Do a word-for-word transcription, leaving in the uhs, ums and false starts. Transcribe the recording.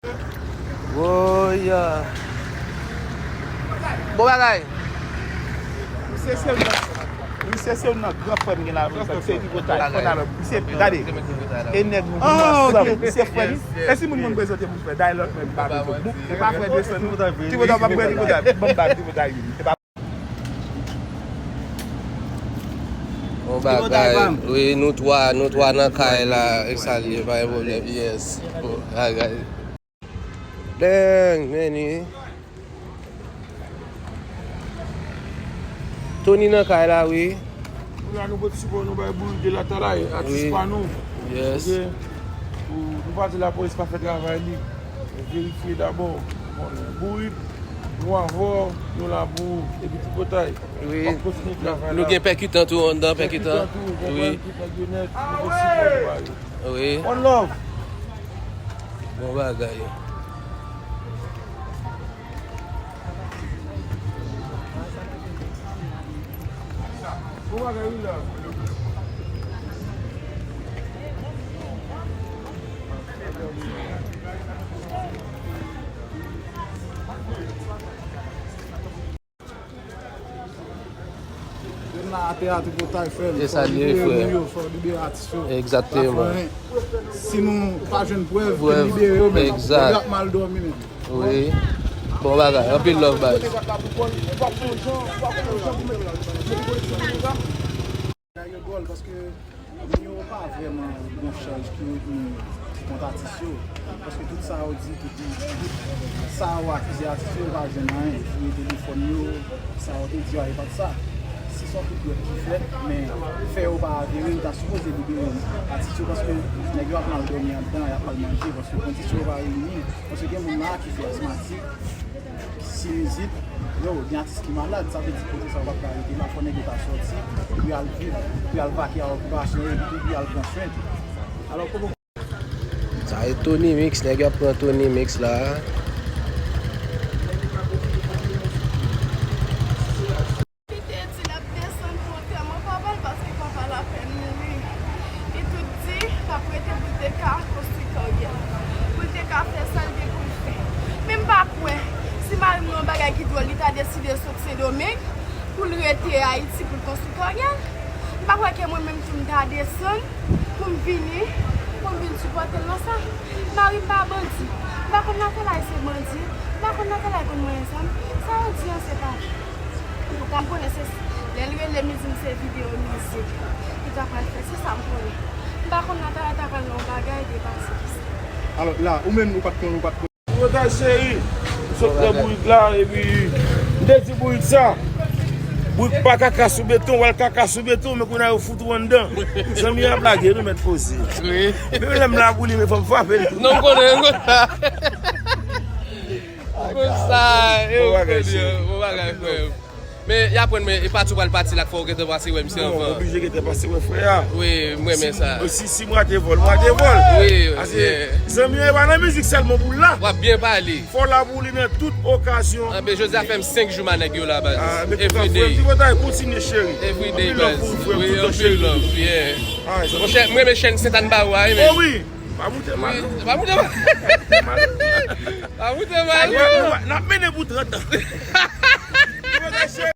Woy. Bon bagay. Misye se youn nan, misye se youn nan gran frè m gen la, se Tripotay. Misye, gade. E nèg nou, nou ansanm. Misye frè m. E si moun konn prezante moun frè, day lòt mwen m pa bezwen. Bon, e pa frè desann nou. Tripotay, pa frè Tripotay. Bon, ba Tripotay vini. Bon bagay. Wi, nou twa, nou twa nan kay la. E sa l ye, pa gen pwoblèm. Yes. Bon bagay. Dang, Manny. Tony nan kay la, wi. Kounye a nou pot sipò nou bay Bourik de Latalay, atis pa nou. Yes. Ok? Pou nou pa di lapolis pa fè travay li. Verifye dabò. Bourik, nou avè w, nou la pou ou. Epi Tripotay. Wi. W ap kontinye travay la. Nou gen pèkitan tou anndan, pèkitan. Pèkitan tou, konprann, tout nèg yo nèt, nou pot sipò nou bay yo. Wi. One love. Bon bagay. Bon bagay, wi, la. Menm la atè a, Tripotay frè m. E sa l ye, frè. Fò libere moun yo, fò libere atis yo. Egzakteman. Si nou pa jwenn prèv, ke libere yo, men nèg yo ap mal dòmi, men. Wi. Bon bagay, anpil love, baz. Sa yo dwòl, paske moun yo pa vrèman gon chaj ki retni kont atis yo. Paske tout sa yo di, tout, tout sa yo akize atis yo, yo pa jwenn anyen. Fouye telefòn yo, sa yo te di a, e pa t sa. Si se yon kout dwèt ki fèt, men fè yo pa avere, yo ta sipoze libere atis yo, paske nèg yo ap mal dòmi anndan, y ap mal manje, paske kondisyon yo pa reyini. Paske gen moun la ki fè asmatik, sinizit, yo, gen atis ki malad, sa vle di kote sa yo p ap ka rete la, fò nèg yo ta sòti, pou y al viv, pou y al vake a okipasyon yo, epi tou pou y al pran swen. Alò, kòman Sa e Tony Mix, nèg yo ap pran Tony Mix la. Li te di l ap desann pou antèman papa l paske papa l apèn mouri. Li tout di l ap rete pou l te ka konstwi karyè l, pou l te ka fè sa l gen pou l fè. Men m pa kwè, si mari m nan yon bagay ki dwòl, li ta deside sot Sendomeng pou l rete Ayiti pou l konstwi karyè l. M pa kwè ke mwen menm tou m ta desann pou m vini, pou m vin sipòte l nan sa. Mari m pa bandi. M pa konn Latalay se bandi. M pa konn Latalay konn manyen zam. Sa yo di an se pa vre. Antouka, m konnen se lè l rele m, li di m se videyo mizik li ta pral fè. Se sa m konnen. M pa konn Latalay ta pral nan yon bagay depase ki sa. Alò, la, ou menm, ou pa t konn, ou pa t konn. Tripotay cheri, m sot pran Bourik la, epi m te di Bourik sa. Bourik pa kaka sou beton, w al kaka sou beton, men kounye a yo fout ou anndan. Zanmi an ap lage, nou mèt poze. Wi. Menm lè m la pou li, men fò m frape l. Non, m konnen, m konnen. Konsa, e ou konnen, bon bagay, frè m. Men, y aprann mwen, e pati w pral pati la k fè w gentan pase wè misye anvan. Non, oblije gentan pase wè frè a. Wi, m renmen sa. Si, si, si m rate vòl, m rate vòl. Wi, wi. Zanmi an, e pa nan mizik sèlman pou l la. W ap byen pale. Fò w la pou li nan tout okazyon. Anben, jodi a fè m senk jou m a nèg yo la, baz. Ah, men tout sa, frè m, Tripotay, kontinye, cheri. Everyday, baz. Anpil love pou ou, frè m, tout tan, cheri. Anpil love, yeah. Monchè, m renmen chèn Sentàn ba ou a, wi, men. Oh wi, pa moute mal, non. Wi, pa moute mal. Pa moute mal, non. N ap mennen pou trant an.